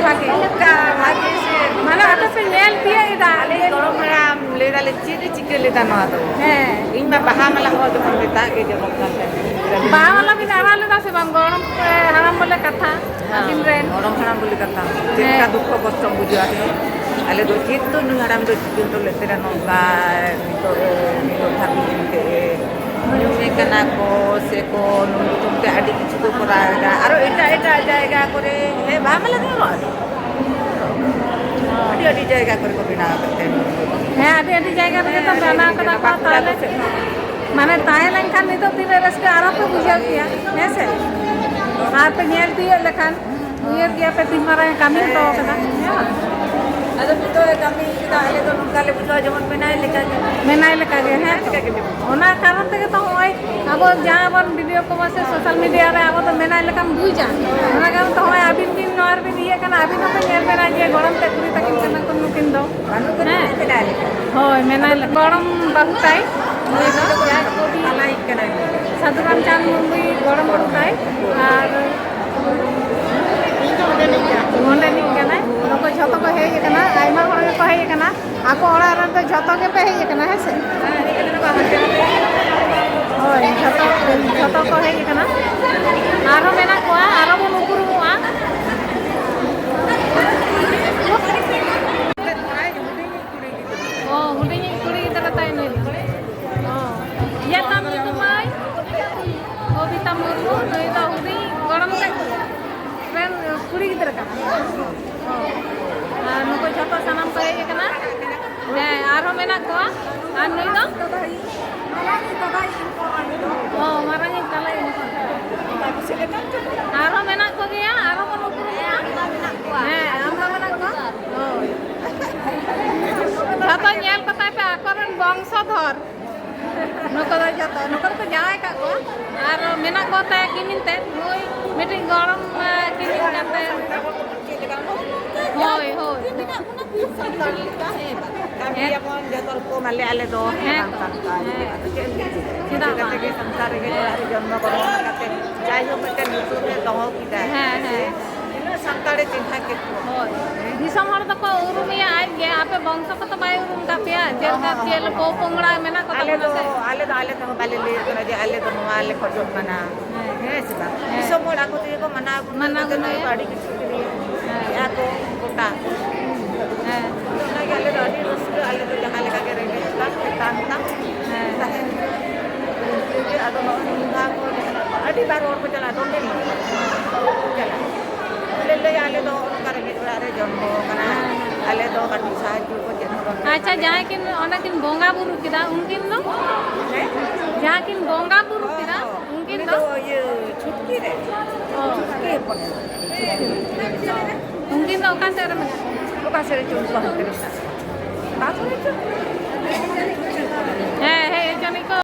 ᱵᱷᱟᱜᱮ, ᱚᱱᱠᱟ ᱵᱷᱟᱜᱮ ᱥᱮ᱾ ᱢᱟᱱᱮ ᱟᱯᱮ ᱯᱮ ᱧᱮᱞ ᱛᱤᱭᱟᱹᱜ ᱮᱫᱟ᱾ ᱟᱞᱮ ᱜᱚᱲᱚᱢ ᱦᱟᱲᱟᱢ ᱞᱟᱹᱭ ᱫᱟ ᱪᱮᱫ ᱮ ᱪᱤᱠᱟᱹ ᱞᱮᱫᱟ ᱱᱚᱣᱟ ᱫᱚ? ᱦᱮᱸ᱾ ᱤᱧ ᱢᱟ ᱵᱟᱦᱟ ᱢᱟᱞᱟ ᱦᱚᱸ ᱡᱚᱠᱷᱚᱱ ᱢᱮᱛᱟᱜ ᱜᱮ ᱡᱚᱨᱚᱜ ᱠᱟᱱ ᱛᱟᱦᱮᱸᱫ᱾ ᱵᱟᱦᱟ ᱢᱟᱞᱟ ᱵᱤᱱ ᱟᱨᱟᱣ ᱞᱮᱫᱟ ᱥᱮ ᱵᱟᱝ? ᱜᱚᱲᱚᱢ ᱦᱟᱲᱟᱢ ᱵᱚᱞᱮ ᱠᱟᱛᱷᱟ᱾ ᱦᱮᱸ, ᱟᱹᱵᱤᱱ ᱨᱮᱱ᱾ ᱜᱚᱲᱚᱢ ᱦᱟᱲᱟᱢ ᱵᱚᱞᱮ ᱠᱟᱛᱷᱟ᱾ ᱪᱮᱫ ᱞᱮᱠᱟ ᱦᱮᱸ᱾ ᱫᱩᱠᱠᱷᱚ ᱠᱚᱥᱴᱚᱢ ᱵᱩᱡᱷᱟᱹᱣᱟ ᱥᱮ? ᱟᱞᱮ ᱫᱚ ᱪᱮᱫ ᱫᱚ ᱱᱩᱭ ᱦᱟᱲᱟᱢ ᱫᱚ ᱪᱤᱠᱟᱹ ᱦᱚᱴᱚ ᱞᱮᱫ ᱛᱮ ᱱᱚᱝᱠᱟ ᱱᱤᱛᱚᱜ ᱱᱤᱛᱚᱜ ᱫᱷᱟᱹᱵᱤᱡ ᱮᱱᱛᱮ ᱧᱩᱢᱮ ᱠᱟᱱᱟ ᱠᱚ ᱥᱮ ᱠᱚ ᱱᱩᱭ ᱧᱩᱛᱩᱢ ᱛᱮ ᱟᱹᱰᱤ ᱠᱤᱪᱷᱩ ᱠᱚ ᱠᱚᱨᱟᱣ ᱮᱫᱟ᱾ ᱟᱨᱚ ᱮᱴᱟᱜ ᱮᱴᱟᱜ ᱡᱟᱭᱜᱟ ᱠᱚᱨᱮ, ᱦᱮᱸ, ᱵᱟᱦᱟ ᱢᱟᱞᱟ ᱫᱚ ᱦᱚᱨᱚᱜ ᱟᱫᱮ᱾ ᱟᱹᱰᱤ ᱟᱹᱰᱤ ᱡᱟᱭᱜᱟ ᱠᱚᱨᱮ ᱠᱚ ᱵᱮᱱᱟᱣ ᱠᱟᱛᱮ᱾ ᱦᱮᱸ, ᱟᱹᱰᱤ ᱟᱹᱰᱤ ᱡᱟᱭᱜᱟ ᱨᱮᱜᱮ ᱛᱚ ᱵᱮᱱᱟᱣ ᱠᱟᱫᱟ ᱠᱚ᱾ ᱵᱟᱸᱠᱩᱲᱟ ᱛᱟᱦᱚᱞᱮ ᱠᱚ ᱥᱮᱫ ᱦᱚᱸ᱾ ᱢᱟᱱᱮ ᱛᱟᱦᱮᱸ ᱞᱮᱱᱠᱷᱟᱱ ᱱᱤᱛᱚᱜ ᱛᱤᱱᱟᱹᱜ ᱨᱟᱹᱥᱠᱟᱹ ᱟᱨᱚ ᱯᱮ ᱵᱩᱡᱷᱟᱹᱣ ᱠᱮᱭᱟ, ᱦᱮᱸ ᱥᱮ? ᱟᱨ ᱯᱮ ᱧᱮᱞ ᱛᱤᱭᱳᱜ ᱞᱮᱠᱷᱟᱱ, ᱩᱭᱦᱟᱹᱨ ᱠᱮᱭᱟ ᱯᱮ ᱛᱤᱱ ᱢᱟᱨᱟᱝ ᱮ ᱠᱟᱹᱢᱤ ᱦᱚᱴᱚ ᱠᱟᱫᱟ, ᱦᱮᱸ ᱵᱟᱝ? ᱟᱫᱚ ᱱᱤᱛᱚᱜ ᱮ ᱠᱟᱹᱢᱤ ᱠᱮᱫᱟ, ᱟᱞᱮ ᱫᱚ ᱱᱚᱝᱠᱟ ᱞᱮ ᱵᱩᱡᱷᱟᱹᱣᱟ ᱡᱮᱢᱚᱱ ᱢᱮᱱᱟᱭ ᱞᱮᱠᱟ ᱜᱮ᱾ ᱢᱮᱱᱟᱭ ᱞᱮᱠᱟ ᱜᱮ, ᱦᱮᱸ᱾ ᱞᱮᱠᱟ ᱜᱮ ᱡᱮᱢᱚᱱ᱾ ᱚᱱᱟ ᱠᱟᱨᱚᱱ ᱛᱮᱜᱮ ᱛᱚ ᱦᱚᱸᱜᱼᱚᱭ ᱟᱵᱚ ᱡᱟᱦᱟᱸ ᱵᱚᱱ ᱵᱷᱤᱰᱤᱭᱳ ᱠᱚ ᱥᱮ ᱥᱳᱥᱟᱞ ᱢᱤᱰᱤᱭᱟ ᱨᱮ ᱟᱵᱚ ᱫᱚ ᱢᱮᱱᱟᱭ ᱞᱮᱠᱟᱢ ᱵᱩᱡᱟ᱾ ᱚᱱᱟ ᱠᱟᱨᱚᱱ ᱛᱮ ᱦᱚᱸᱜᱼᱚᱭ ᱟᱹᱵᱤᱱ ᱵᱤᱱ ᱱᱚᱣᱟ ᱨᱮᱵᱤᱱ ᱤᱭᱟᱹᱜ ᱠᱟᱱᱟ, ᱟᱹᱵᱤᱱ ᱦᱚᱸᱯᱮ ᱧᱮᱞ ᱵᱮᱱᱟ ᱡᱮ ᱜᱚᱲᱚᱢ ᱛᱮ ᱠᱩᱲᱤ ᱛᱟᱹᱠᱤᱱ ᱠᱟᱱᱟ ᱠᱚ ᱱᱩᱠᱤᱱ ᱫᱚ᱾ ᱵᱟᱹᱱᱩᱜ ᱠᱤᱱᱟ ᱦᱮᱸ? ᱢᱮᱱᱟᱭ ᱞᱮᱠᱟ᱾ ᱦᱳᱭ, ᱢᱮᱱᱟᱭ ᱞᱮᱠᱟ᱾ ᱜᱚᱲᱚᱢ ᱵᱟᱹᱦᱩ ᱛᱟᱭ, ᱩᱱᱤ ᱫᱚ ᱡᱟᱦᱟᱸᱭ ᱠᱚᱵᱤ ᱥᱟᱹᱫᱷᱩ ᱨᱟᱢᱪᱟᱸᱫᱽ ᱢᱩᱨᱢᱩᱭ ᱜᱚᱲᱚᱢ ᱵᱟᱹᱦᱩ ᱛᱟᱭ᱾ ᱟᱨ ᱚᱸᱰᱮᱱᱤᱡ ᱠᱟᱱᱟᱭ᱾ ᱱᱩᱠᱩ ᱡᱷᱚᱛᱚ ᱠᱚ ᱦᱮᱡ ᱟᱠᱟᱱᱟ, ᱟᱭᱢᱟ ᱦᱚᱲ ᱜᱮᱠᱚ ᱦᱮᱡ ᱟᱠᱟᱱᱟ᱾ ᱟᱠᱚ ᱚᱲᱟᱜ ᱨᱮᱱ ᱫᱚ ᱡᱷᱚᱛᱚ ᱜᱮᱯᱮ ᱦᱮᱡ ᱟᱠᱟᱱᱟ, ᱦᱮᱸ ᱥᱮ? ᱦᱳᱭ, ᱡᱷᱚᱛᱚ, ᱡᱷᱚᱛᱚ ᱠᱚ ᱦᱮᱡ ᱟᱠᱟᱱᱟ᱾ ᱟᱨᱦᱚᱸ ᱢᱮᱱᱟᱜ ᱠᱚᱣᱟ, ᱟᱨᱦᱚᱸ ᱵᱚᱱ ᱩᱯᱨᱩᱢᱚᱜᱼᱟ᱾ ᱚ, ᱦᱩᱰᱤᱧᱤᱡ ᱠᱩᱲᱤ ᱜᱤᱫᱽᱨᱟᱹ ᱛᱟᱭ ᱱᱩᱭ ᱫᱚ᱾ ᱚ, ᱤᱭᱟᱹ ᱛᱟᱢ ᱧᱩᱛᱩᱢ ᱢᱟᱹᱭ? ᱠᱚᱵᱤᱛᱟ ᱢᱩᱨᱢᱩ, ᱱᱩᱭ ᱫᱚ ᱦᱩᱰᱤᱧ ᱜᱚᱲᱚᱢ ᱛᱮ ᱨᱮᱱ ᱠᱩᱲᱤ ᱜᱤᱫᱽᱨᱟᱹ ᱠᱟᱱᱟᱭ᱾ ᱚ, ᱟᱨ ᱱᱩᱠᱩ ᱡᱷᱚᱛᱚ ᱥᱟᱱᱟᱢ ᱠᱚ ᱦᱮᱡ ᱟᱠᱟᱱᱟ᱾ ᱦᱮᱸ, ᱟᱨᱦᱚᱸ ᱢᱮᱱᱟᱜ ᱠᱚᱣᱟ᱾ ᱟᱨ ᱱᱩᱭ ᱫᱚ? ᱚ, ᱢᱟᱨᱟᱝᱤᱡ ᱛᱟᱞᱟᱭᱤᱡ ᱦᱚᱯᱚᱱ᱾ ᱟᱨᱦᱚᱸ ᱢᱮᱱᱟᱜ ᱠᱚᱜᱮᱭᱟ, ᱟᱨᱦᱚᱸ ᱵᱚᱱ ᱩᱯᱨᱩᱢᱚᱜᱼᱟ᱾ ᱦᱮᱸ, ᱟᱢᱫᱟ ᱢᱮᱱᱟᱜ ᱠᱚᱣᱟ᱾ ᱦᱳᱭ᱾ ᱡᱷᱚᱛᱚ ᱧᱮᱞ ᱠᱚᱛᱟᱭ ᱯᱮ, ᱟᱠᱚᱨᱮᱱ ᱵᱚᱝᱥᱚᱫᱷᱚᱨ᱾ ᱱᱩᱠᱩ ᱫᱚ ᱡᱷᱚᱛᱚ, ᱱᱩᱠᱩ ᱫᱚᱠᱚ ᱡᱟᱶᱟᱭ ᱠᱟᱜ ᱠᱚᱣᱟ᱾ ᱟᱨ ᱢᱮᱱᱟᱜ ᱠᱚ ᱛᱟᱭᱟ ᱠᱤᱢᱤᱱ ᱛᱮ, ᱱᱩᱭ ᱢᱤᱫᱴᱤᱡ ᱜᱚᱲᱚᱢ, ᱮ, ᱠᱤᱢᱤᱱ ᱠᱟᱱ ᱛᱟᱭᱟ᱾ ᱦᱳᱭ, ᱦᱳᱭ᱾ ᱥᱟᱱᱛᱟᱲ ᱞᱮᱠᱟ, ᱦᱮᱸ᱾ ᱠᱟᱹᱢᱤᱭᱟᱵᱚᱱ ᱡᱚᱛᱚ ᱨᱚᱠᱚᱢ, ᱟᱞᱮ, ᱟᱞᱮ ᱫᱚ ᱦᱮᱸ ᱦᱟᱲᱟᱢ ᱛᱚ᱾ ᱥᱟᱱᱛᱟᱲ᱾ ᱦᱮᱸ᱾ ᱟᱫᱚ ᱪᱮᱫ ᱮᱢ ᱪᱤᱠᱟᱹᱭᱟ? ᱪᱮᱫᱟᱜ ᱪᱤᱠᱟᱹ ᱠᱟᱛᱮ ᱵᱟᱝ? ᱜᱮ ᱥᱚᱝᱥᱟᱨ ᱨᱮᱜᱮ ᱦᱮᱸ᱾ ᱡᱟᱦᱟᱸ ᱨᱮ ᱡᱚᱱᱢᱚ ᱜᱨᱚᱦᱚᱱ ᱠᱟᱛᱮ, ᱡᱟᱭᱦᱳᱠ, ᱢᱤᱫᱴᱮᱱ ᱧᱩᱛᱩᱢ ᱮ ᱫᱚᱦᱚ ᱠᱮᱫᱟ᱾ ᱦᱮᱸ, ᱦᱮᱸ᱾ ᱛᱤᱱᱟᱹᱜ ᱥᱟᱱᱛᱟᱲᱮ ᱪᱤᱱᱦᱟᱹ ᱠᱮᱫ ᱠᱚᱣᱟ᱾ ᱦᱳᱭ᱾ ᱦᱮᱸ? ᱫᱤᱥᱚᱢ ᱦᱚᱲ ᱫᱚᱠᱚ ᱩᱨᱩᱢᱮᱭᱟ ᱟᱡ ᱜᱮ, ᱟᱯᱮ ᱵᱚᱝᱥᱚ ᱠᱚᱫᱚ ᱵᱟᱭ ᱩᱨᱩᱢ ᱛᱟᱯᱮᱭᱟ? ᱪᱮᱫ ᱞᱮᱠᱟ, ᱪᱮᱫ ᱯᱚ ᱯᱚᱝᱲᱟ ᱢᱮᱱᱟᱜ ᱠᱚ ᱟᱞᱮ ᱛᱟᱵᱚᱱᱟ ᱫᱚ ᱥᱮ? ᱟᱞᱮ ᱫᱚ ᱟᱞᱮ ᱛᱮᱦᱚᱸ ᱵᱟᱞᱮ ᱞᱟᱹᱭ ᱠᱟᱱᱟ ᱡᱮ ᱟᱞᱮ ᱫᱚ ᱱᱚᱣᱟ ᱞᱮ ᱠᱷᱚᱡᱚᱜ ᱠᱟᱱᱟ᱾ ᱦᱮᱸ᱾ ᱦᱮᱸ ᱥᱮ ᱵᱟᱝ? ᱦᱮᱸ᱾ ᱫᱤᱥᱚᱢ ᱦᱚᱲ ᱟᱠᱚ ᱛᱮᱜᱮ ᱠᱚ ᱢᱟᱱᱟᱣ ᱜᱩᱱᱟᱹᱣ ᱢᱟᱱᱟᱣ ᱠᱟᱛᱮ ᱱᱚᱜᱼᱚᱭ ᱜᱩᱱᱟᱹᱣ᱾ ᱠᱚ ᱟᱹᱰᱤ ᱠᱤᱪᱷᱩ ᱠᱤᱨᱤᱧ ᱦᱮᱸ᱾ ᱠᱮᱜᱼᱟ ᱠᱚ ᱜᱚᱴᱟ᱾ ᱦᱮᱸ᱾ ᱚᱱᱟᱜᱮ ᱟᱞᱮ ᱫᱚ ᱟᱹᱰᱤ ᱨᱟᱹᱥᱠᱟᱹ, ᱟᱞᱮ ᱫᱚ ᱡᱟᱦᱟᱸ ᱞᱮᱠᱟ ᱜᱮ ᱨᱮᱸᱜᱮᱡ ᱛᱟᱢ, ᱛᱮᱛᱟᱝ ᱛᱟᱢ, ᱦᱮᱸ᱾ ᱛᱟᱦᱮᱱ ᱛᱟᱢ᱾ ᱤᱱᱠᱟᱹ ᱜᱮ ᱟᱫᱚ ᱱᱚᱜᱼᱚᱭ ᱱᱚᱝᱠᱟ ᱠᱚ ᱡᱟᱦᱟᱸ ᱟᱹᱰᱤ ᱵᱟᱨ ᱦᱚᱲ ᱠᱚ ᱪᱟᱞᱟᱜᱼᱟ, ᱫᱚᱢᱮ ᱦᱚᱲ ᱠᱚ ᱪᱟᱞᱟᱜᱼᱟ᱾ ᱞᱮ ᱞᱟᱹᱭᱟ ᱟᱞᱮ ᱫᱚ ᱱᱚᱝᱠᱟ ᱨᱮᱸᱜᱮᱡ ᱚᱲᱟᱜ ᱨᱮ ᱡᱚᱱᱢᱚ ᱠᱟᱱᱟ, ᱦᱮᱸ᱾ ᱟᱞᱮ ᱫᱚ ᱠᱟᱹᱴᱤᱡ ᱥᱟᱦᱟᱡᱽᱡᱚ ᱠᱚ ᱪᱮᱫ ᱦᱚᱸ ᱵᱟᱹᱱᱩᱜ ᱟᱪᱪᱷᱟ, ᱛᱟᱞᱮᱭᱟ᱾ ᱡᱟᱦᱟᱸᱭ ᱠᱤᱱ, ᱚᱸᱰᱮ ᱠᱤᱱ ᱵᱚᱸᱜᱟ ᱵᱩᱨᱩ ᱠᱮᱫᱟ, ᱩᱱᱠᱤᱱ ᱫᱚ? ᱦᱮᱸ? ᱡᱟᱦᱟᱸ ᱠᱤᱱ ᱵᱚᱸᱜᱟ ᱵᱩᱨᱩ ᱦᱚᱸ, ᱠᱮᱫᱟ, ᱦᱚᱸ᱾ ᱩᱱᱠᱤᱱ ᱩᱱᱤ ᱫᱚ? ᱫᱚ ᱤᱭᱟᱹ ᱪᱷᱩᱴᱠᱤ ᱨᱮ᱾ ᱚ᱾ ᱪᱷᱩᱴᱠᱤ ᱦᱚᱯᱚᱱ ᱮᱨᱟ᱾ ᱩᱱᱠᱤᱱ ᱫᱚ ᱚᱠᱟ ᱥᱮᱫ ᱨᱮ ᱢᱮᱱᱟᱜ ᱠᱤᱱᱟ? ᱚᱠᱟ ᱥᱮᱫ ᱨᱮ ᱪᱚ ᱩᱱᱠᱩ ᱦᱟᱱᱛᱮ ᱨᱮ ᱢᱮᱱᱟᱜ ᱠᱚᱣᱟ᱾ ᱚᱠᱟ ᱠᱚᱨᱮ ᱪᱚ? ᱦᱮᱸ, ᱦᱮᱡ ᱦᱚᱪᱚᱱᱤᱡ ᱠᱚ᱾